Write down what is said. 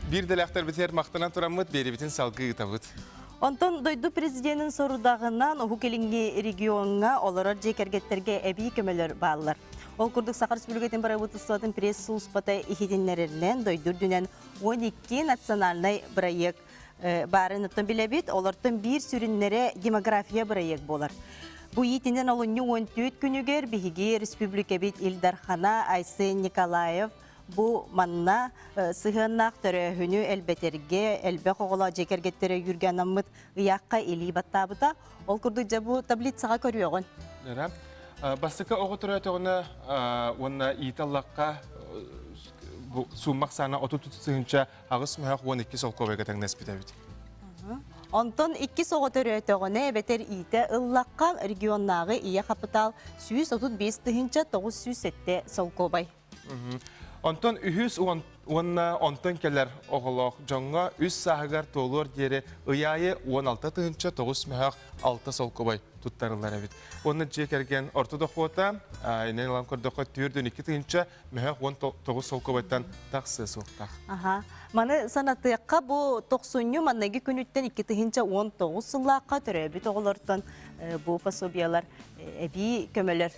Биир дэлээхтэрбитигэр махтанан тураммыт, биэрибитин салгыы ыытабыт. Онтон дойду президенин сорудаҕынан Уһук Илиҥҥи региоҥҥа олорор дьиэ кэргэттэргэ эбии көмөлөр бааллар. Ол курдук Саха Республикатын бырабыыталыстыбатын пресс-сулууспата иһитиннэрэринэн дойду үрдүнэн 12 национальнай бырайыак баарын оттон билэбит. Олортон биир сүрүннэрэ демография бырайыак буолар. Бу иитинэн олунньу 14 күнүгэр биһиги республикабыт Ил Дархана Айсен Николаев бу манна сыһыаннаах төрөөһүнү элбэтэргэ, элбэх оҕолоох дьиэ кэргэттэрэ өйүүргэ анаммыт ыйаахха илии баттаабыта. Ол курдук дьэ бу таблицаҕа көрүөҕүн. Бастакы оҕо төрөөтөҕүнэ уонна иитэ ыллахха сууммах саана 30 тыһыынча аҕыс мөһөх 12 солкуобайга тэҥнэспит эбит. Онтон иккис оҕо төрөөтөҕүнэ эбэтэр иитэ ыллахха регионнааҕы ийэ хапытаал 135 тыһыынча 907 солкуобай. Онтон үһүс уонна онтон кэлэр оҕолоох дьоҥҥо үс сааһыгар туолуор диэри ый аайы 16 тыһыынча 9 мөһөөх 6 солкуобай туттарыллар эбит. Уонна дьиэ кэргэн орто дохуота инэн ылан көрдөххө 4 тыһыынча мөһөөх 19 солкуобайтан тахсыа суохтаах. Аха. Маны санатыахха бу тохсунньу манныгы күнүттэн 2019 сыллаахха төрөөбүт оҕолортон бу пособиялар эбии көмөлөр.